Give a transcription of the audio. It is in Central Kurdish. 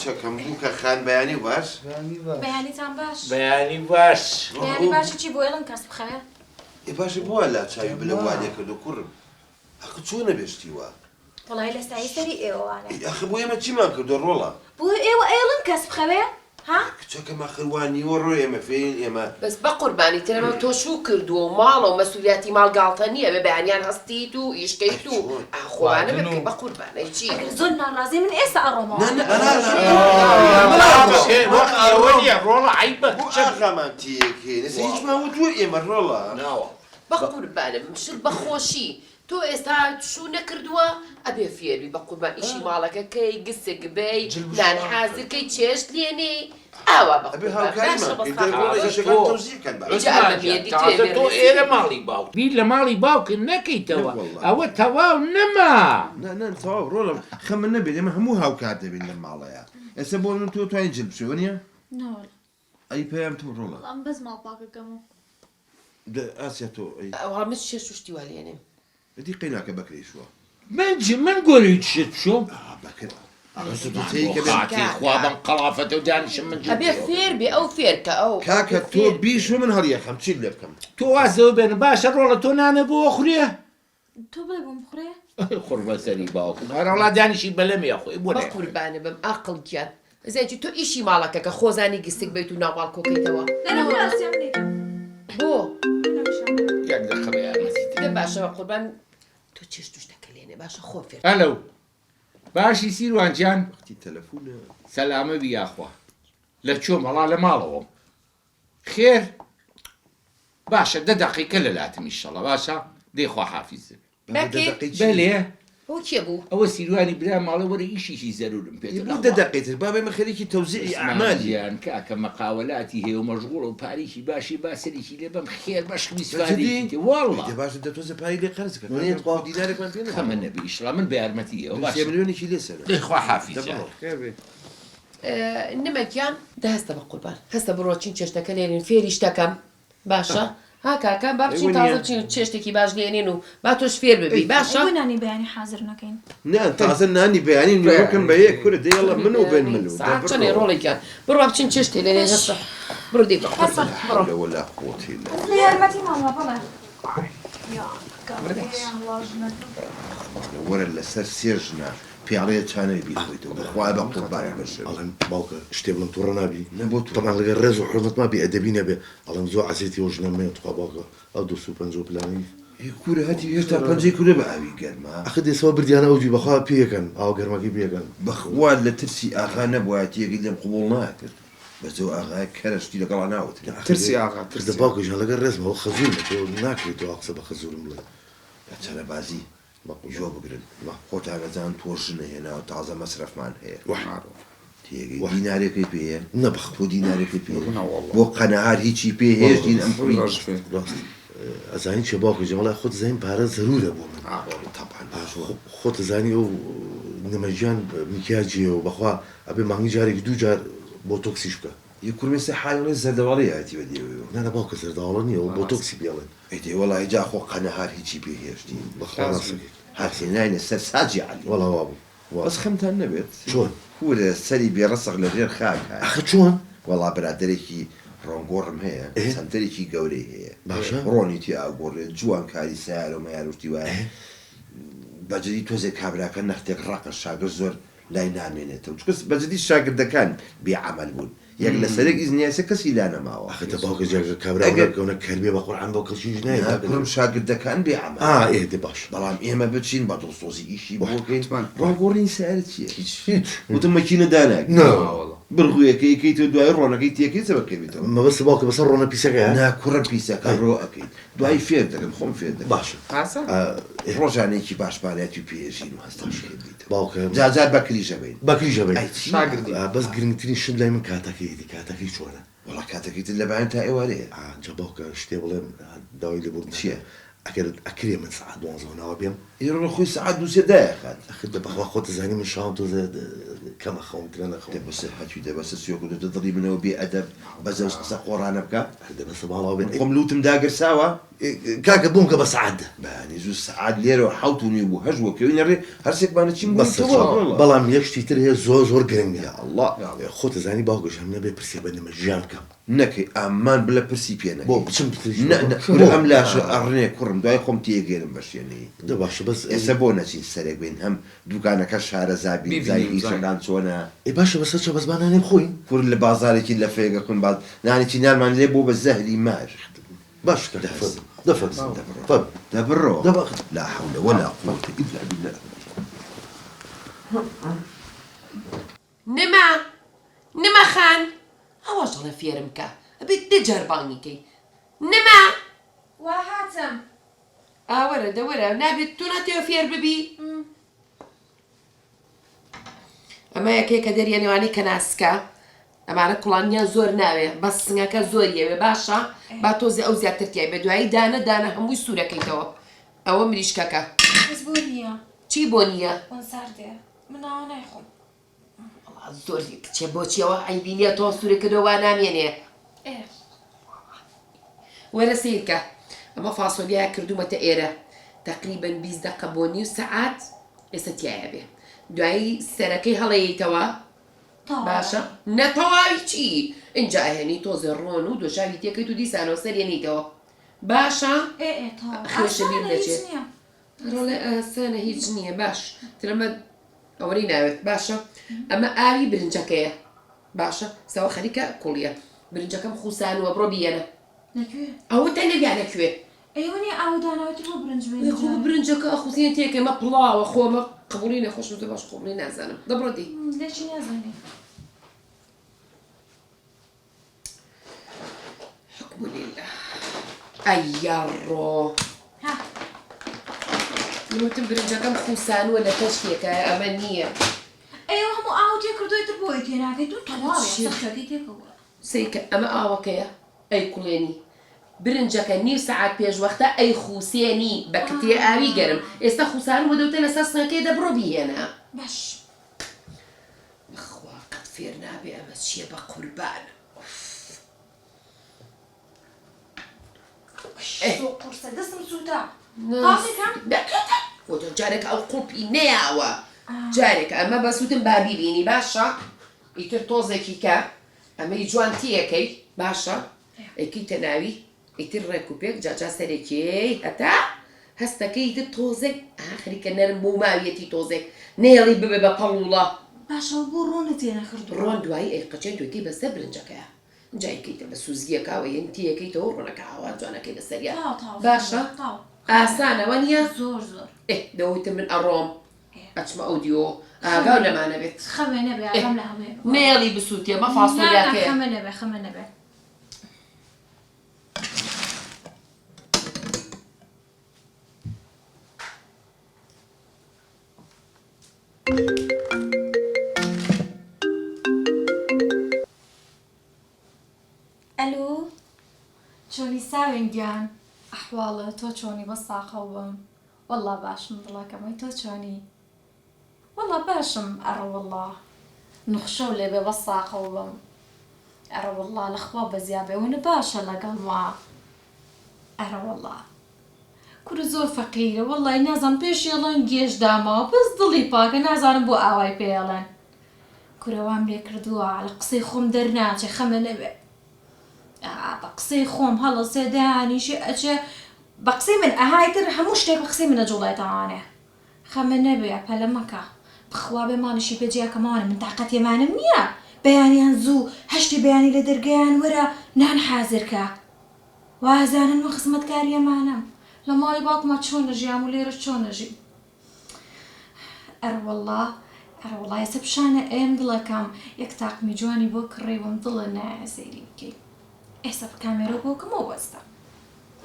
کچەکەم بووکە خان بەیانی باش. بەیانیتان باش. بەیانی باش. بەیانی باشی چی بۆ ئێڵن کەس بخەوێ؟ ئێ باشە بۆ وا لاچاوی بلە وا لێ کردو کوڕم ئەخ چۆنە بێ شتی وا. وەڵای لە سایەی سەری ئێوە وانە. ئەی ئەخ بۆ ئێمە چیمان کردوە ڕۆڵە. بۆ ئێوە ئێڵن کەس بخەوێ ها؟ کچەکەم ئەخر وا نیوەڕۆ ئێمە فێرین ئێمە. بەس بەقوربانی ترەمە تۆ شوو کردووە و ماڵە و مەسولیاتی ماڵ گاڵتە نیە بێ بەیانیان هەستیت و ئیش کەیت و ئا خۆوانە بێ بکەی بەقوربان ئەی چی. ئەگەر زۆر ناڕازی من ئێستا ئەڕۆمەوە. نا نا نا وەختی ئەوە نیە ڕۆڵە عەیبە بۆ ئاغامان تێکەین ئێستا هیچمان وتووە ئێمە ڕۆڵە. بەقوربانم شت بەخۆشی تۆ ئێستا شوو نەکردووە ئەبێ فێربی بەقوربان ئیشی ماڵەکە کەی گسک بەی نان حازر کەی چێشت لێنێی ئاوا بەقوربان باشە بەس تازە تۆ ئێرە ماڵی باوک بیر لە ماڵی باوکت نەکەیتەوە ئەوە تەواو نەما. نا نا تەواو ڕۆڵە خەمت نەبێت ئێمە هەموو هاوکار دەبین لەم ماڵەیا ئێستا بۆ من تۆ توانی جل بشۆی وەنیە؟ نەوەڵا. ئەی پەیام تۆ ڕۆڵە. وەڵا من بەس ماڵ پاکەکەم و. دە ئاسیا تۆ ئەی. وەڵا من چێشت و شتی وا لێنێم. ئەدی قەیناکە بەکرێ شوە. من جی من گۆری چشت بشۆم. ئا بەکر ئەخە تۆ تۆ تێی کە بێ. خاتی خوا بەم قەڵافەتەو دانیشم من جل ئەبێ فێر بێ ئەو فێر کە ئەو. کاکە تۆ بیشۆ من هەڵیەخەم چیت لێ بکەم. تۆ واز لەوە بێنە باشە ڕۆڵە تۆ نانە بۆ ئەخورێ؟ تۆ بڵێ بۆم بخورێ؟ ئەی قوڕبەسەری باوکم هەرەوەڵا دانیشی بەلەمی ئەخۆی بۆ نایخۆی. بەقوربانت بم ئاقڵ گیان ئەزانی چی تۆ ئیشی ماڵەکە کە خۆزانی گسک بیت و ناو ماڵ کۆکەیتەوە. نا نا بڕۆ ئاسیا من ئەیکەم. بۆ؟ یەک دەقە بە یارمەتیت دە باشە بەقوربان تۆ چێشت و شتەکە لێنێ باشە خۆم فێر. ئەلەو باشی سیروان گیان؟ وەختی تەلەفونە. سەلامە بی یاخوا لە کوێم وەڵا لە ماڵەوەم. خێر باشە دە دەقیقە لە لاتم ئیشەڵا باشە دەی خواحافیزت بەکر بەلێ ئەوە کێ بوو؟ ئەوە سیروانی برام ئەڵێ وەرە ئیشیکی زەرورم پێتە بۆ دە دەقەی تر بابە ئێمە خەریکی تەوزیعی عوسمان ئەعمالین. گیان کاکە مەقاوەلاتی هەیە و مەشغوڵە و پارەیەکی باشی با سەرێکی لێ بەم خێر بەشکم بە جدی؟ ئیسفادەیەکی تێ واللە ئەی دە باشە دە تۆزێ پارەی لێ قەرز کە کاکە خۆ دینارێکمان پێ نەداوە. خەمە نەبی ئیشڵا من بە یارمەتی ئێوە دوو سێ باشە ملیۆنێکی لێ سەنە. دەی خواحافیز دە جارێ. بڕۆ. خێر بێ. نمە گیان دە هەستە بەقوربان هەستە بڕۆ چین چێشتەکە لێنین فێری شتەکەم باشە ها کاکە با بچین تازە بچین چێشتێکی باش لێنین و با تۆش فێر ببی باشە بۆ نانی بەیانی حازر نەکەین؟ نا تازە نانی بەیانی نوێ بکەن بە یەک کورە دەی یەڵە من و بن من و دە سەعات چەنێ بڕۆ. ڕۆڵی گیان بڕوا بچین چێشتێ لێنین هەستە بڕۆ دەی بەقوربان بڕۆ. لا حول ولا قوة الا بە یارمەتی ماما بەڵێ. وەرە لەسەر سێ ژنە پیاڵەیە چا نەبێ بیخۆیتەوە بەخوایە بە قوربانی بەشەر. ئەڵێم باوکە شتێ بڵێم توڕە نابی؟ نە بۆ توڕە. تەبعەن لەگەڵ ڕێز و حورمەتما بێ ئەدەبی نەبێ ئەڵێم زۆر عەزێتی ئەو ژنەم مەیە توخوا باوکە ئەو دوو سوو پەنجە و پلانەی. ئێ کورە هەتیو هێشتا پەنجەی کورە بە ئاوی گەرمە. ئەخر دێسەوە بردیانە ئەو دوی بەخوا پێیەکەن ئاوە گەرمەکەی پێیەکەن. بەخوا لە ترسی ئاغا نەبوایە تێگەی لێم قبوڵ ناکرد بەس ئەو ئاغایە کەرە شتی لەگەڵا ناوترێ. ترسی ئاغا ترسی. دە باوکە گیان لەگەڵ ڕێزمە ئەوە خەزورمە تۆ ناکرێ تۆ وا قسە بە خەزورم بڵێی. چەنە بازی گوێ بگرن خۆتان ئەزانن تۆ ژنە هێناوە تازە مەسرەفمان هەیە تێگەی دینارێکەی پێیە تۆ دینارێکەی پێیە بۆ قەنەهار هیچی پێ هێشتین ئەم کوڕی ڕاست ئەزانی چیە باوکە گیان وەڵای خۆت زانی پارە زەرورە بۆ من تەبعەن خۆت زانی ئەو نمەگیان میکیاجیە و بەخوا ئەبێ مانگی جارێکی دوو جار بۆتۆکسیش بکا. ی کورم ئێستا حالی ڵێ زەردەواڵەیەتی بە دێوەیەوە. نا نا باوکە زەردەواڵە نیە ئەوە بۆتۆکسی پێ ئەڵێن. ئەی دەی وەڵاهی جا خۆ قەنەهار هیچی پێ هێشتین. بەخوا ڕاست ئەکەیت. هەر هێناینە سەر ساجی عەلی. وەڵا وابوو وا. بەس خەمتان نەبێت. چۆن؟ کورە سەری بێ ڕەسق لە ژێر خاکایە. ئەخە چۆن؟ وەڵا برادەرێکی ڕۆنگۆڕم هەیە ئێ؟ سەنتەرێکی گەورەی هەیە. باشە. ڕۆنی تیا ئەگۆڕێ جوان کاری سەیارە و مەیارە و شتی وایە. ئێ؟ بە جدی تۆزێک کابراکە نەختێک ڕەقە شاگرد زۆر لای نامێنێتەوە چونکە بە جدی شاگردەکان بێ عەمەل بوون یەک لەسەر یەک ئیزنی ئێستا کەسی لا نەماوە. ئاخر دە باوکە جا کابرا ئەگەر وەرە بکەونە کەرمێ بە قورعان بۆ کەسیش نایە نا کاکە کوڕم شاگردەکان بێ عەمەل ئا ئێ دە باشە. بەڵام ئێمە بچین بە دڵسۆزی ئیشی بۆ بکەین حەتمەن. ڕۆنگۆڕین سەیارە چیە هیچ هیچ. وتم مەکینە داناگری نا. وەڵا. برغویەکەی ئەکەیتەوە دوایی ڕۆنەکەی تێکەی چە بەکەویتەوە. مەبەستت باوکە بەسەر ڕۆنە پیسەکەیە؟ نا کوڕم پیسەکە ڕۆ ئەکەیت دوایی فێر دەکەم خۆم فێر دەکەم. باشە. ئاسا. ئا ئێ. ڕۆژانێکی باش پارەتی و پێ ئەژین و هەستم فێر بیتەوە. باوکە. جا جار بەکریش ئەبەین. بەکریش ئەبەین. ئەی چی؟ شاگردی. ئا بەس گرنگترین شت لای من کاتەکەیەتی کاتەکەی چۆنە؟ وەڵا کاتەکەی تر لە بەیانی تا ئێوارەیە. ئا جا باوکە شتێ بڵێم داوای لێبوردن چیە؟ ئەگەر ئەکرێ من سەعات دوانزە و ناوە بێم. ئێ ڕۆڵە خۆی سەعات دوو سێ دایەخات. ئەخر دە بەخوا خۆت ئەزانی من شەوان تۆزێ کەم ئەخەوم درەنگ ئەخەوم. دە بەسە هەتوی دە بەسە سوێ کردۆتە دڵی منەوە بێ ئەدەب بەزەوس قسە قۆڕانە بکە. ئەرێ دە بەسە ماڵاوە بێن. من خۆم لوتم داگرساوە. کاکە بۆم کە بە سەعات دە. بەیانی زوو سەعات لێرەوە حەوت و نیو بوو هەشت بوو کەوینە ڕێ هەرسێکمان ئەچین بۆ بەسە تەواو ڕۆڵە. بەڵام یەک شتی تر هەیە زۆر زۆر گرنگە. یا ئەڵڵا. خۆت ئەزانی باوکە ژیان نەبێ پرسێ بە نمە ژیان بکەم. نەکەی ئامان بلە پرسی پێ بۆ نەکەی. بچم پرسی نە بۆ نە بکەم کورە بۆ. ئەم لاشە ئەڕنێ کوڕم دوای خۆم تێگەیەنم بە شێنەیی. دە باشە بەس. ئێسە بۆ نەچین سەرێک بەین هەم دوکانەکە شارەزا بین زانین بیبینی و زانین. ئیشەکان چۆنە. ئێ باشە بەسەر چاو بەس با نانێ بخۆین. کور لە بازارێکی لەفەیەک ئەکون باز نانێکی نانمان لێ بۆ بە زەهری مار. باشە کاکە دەس فەرموو دە فەرموو دە بڕۆ فەرموو دە بڕۆ دە بەخ. لا حول ولا قوة الا بالله. نما نما خان ئەوەش ئەڵێ فێرم کە ئەبێ دە جار بانگی کەی نما. وا هاتم. ئا وەرە دە وەرە نابێت تۆ ناتەوێ فێر ببی ئەمە یەکەیەکە دەریە نێوانی کە ناسکە ئەمانە کوڵانیان زۆر ناوێ بەس سنگەکە زۆر یەوێ باشە با تۆزێ ئەو زیاتر تای بێ دوایی دانە دانە هەمووی سوورەکەیتەوە ئەوە مریشکەکە. بەس بۆ نییە. چی بۆ نییە؟ وەن ساردێ من ئاوا نایخۆم. وەڵا زۆر کچێ بۆچی ئەوە عەیبی نییە تۆ سوورە کردەوە وا نامێنێ. ئێ. وەرە سەیرکە ئەمە فاسۆلیایە کردوومەتە ئێرە تەقریبەن 20 دەقە بۆ نیو سەعات ئێستا تیایە بێ دوایی سەرەکەی هەڵەیەیتەوە باشە نە تەواوی چی ئینجا ئەهێنی تۆزێ ڕۆن و دۆشاوی تێکەیت و دیسانەوە سەرێنیتەوە باشە خوێشە بیر نەچێت ڕۆڵێ ئاسانە هیچ نییە باش ترەمە ئەوەی ناوێت باشە ئەمە ئاوی برنجەکەیە باشە سەوە خەریکە کوڵیە برنجەکەم خوسانوە بڕۆ بیەنە ئەوە تە لەویا لەکوێ ئەیوە نیە ئاو داناوە تر بۆ برنج بێنی خۆ برنجەکە ئەخوسێنێ تێکەی مە پڵاوە خۆ مە قبوڵی نە خۆشم زۆر باش قبوڵی نازانم دە بڕۆ دی. لەچی نازانی. حکم لله ئەی یاڕۆ. ها. من وتم برنجەکەم خوسانوە لە تەشتێکە ئەمە نییە. ئەیوە هەموو ئاو تێ کردووە تر بۆی تێ ناکەی تۆ تەواوە سەخشەکەی تێکەوە. سەیرکە ئەمە ئاوەکەیە ئەیکوڵێنی برنجەکە نیو سەعات پێش وەختە ئەیخوسێنی بە کترێ ئاوی گەرم ئێستا خوسانوە دەوتە لەسەر سنگەکەی دە بڕۆ بیهێنە. باش. بەخوا قەت فێر نابێ ئەمە چیە بەقوربانم ئوف. زۆر قورسە دەستم سووتا. تاقیکەم؟ جارێک ئەو قوڵپی نەیاوە جارێک ئەمە بەس وتم با بیبینی باشە ئیتر تۆزێکی کە ئەمەی جوان تێکەی باشە ئەیکەیتە ناوی ئیتر ڕێک و پێک جا جا سەرێکیی هەتا هەستەکەی ئیتر تۆزێک ئەها خەریکە نەرم بوو ماویەتی تۆزێک نەیەڵی ببێ بە پەڵووڵە. باشە بۆ ڕۆنت تێ نەکردووە؟ ڕۆن دوایی ئەیقەچێن تۆ ئەیکەی بەسەر برنجەکەیا ئینجا ئەیکەیتە بە سوزگیەکا و ئەیەن تێیەکەیتەوە ڕۆنەکە ئاوا جوان ئەکەی بەسەریا تەواو تەواو باشە تەواو ئاسانە وەنیە؟ زۆر زۆر. ئێ دە وتم من ئەڕۆم ئەچمە ئەو دیۆ ئاگاو لەمانە بێت. خەمێ نەبێ ئاگام لە هەمووێ. نەیەڵی بسووتێ مە نا نا فاسۆلیاکەیە. خەمە نەبێ خەمە نەبێ. ئەلو چۆنی ساوێن گیان ئەحواڵت تۆ چۆنی بەس ساقەو بم وەڵا باشم دڵەکەم ئەی تۆ چۆنی وەڵا باشم ئەڕەوەڵا نوخشەو لێبێ بەس ساقەو بم ئەرەوەڵا لەخوا بەزیابێ ونە باشە لەگەڵما ئەرەوەڵا کورە زۆر فەقیرە وەڵای نازانم پێشی ئەڵێن گێژ داماوە بەس دڵی پاکە نازانم بۆ ئاوای پێ ئەڵێن کورە وام لێ کردووە لە قسەی خۆم دەرناچێ خەمە نەبێ ئا بە قسەی خۆم هەڵەسێ دانیشێ ئەچێ بە قسەی من ئەها ئیتر هەموو شتێک بە قسەی من ئەجوڵێتەوانێ خەمە نەبێ پەلە مەکە بخوا بێ ماڵیشی پێ جیا کەمەوانە من تاقەتی ئەمانەم نییە بەیانیان زوو هەشتی بەیانی لە دەرگەیان وەرە نان حازر کە وازانن من خزمەتکاری ئەمانەم لە ماڵی باوکما چۆن ئەژیام و لێرەش چۆن ئەژیم ئەرەوەڵا ئەرەوەڵا ئێستا پیشانە ئێم دڵەکەم یەک تاقمی جوانی بۆ کڕیوم دڵە نایە سەیری بکەی ئێستا کامێرە بۆ کەمەوە وەستە.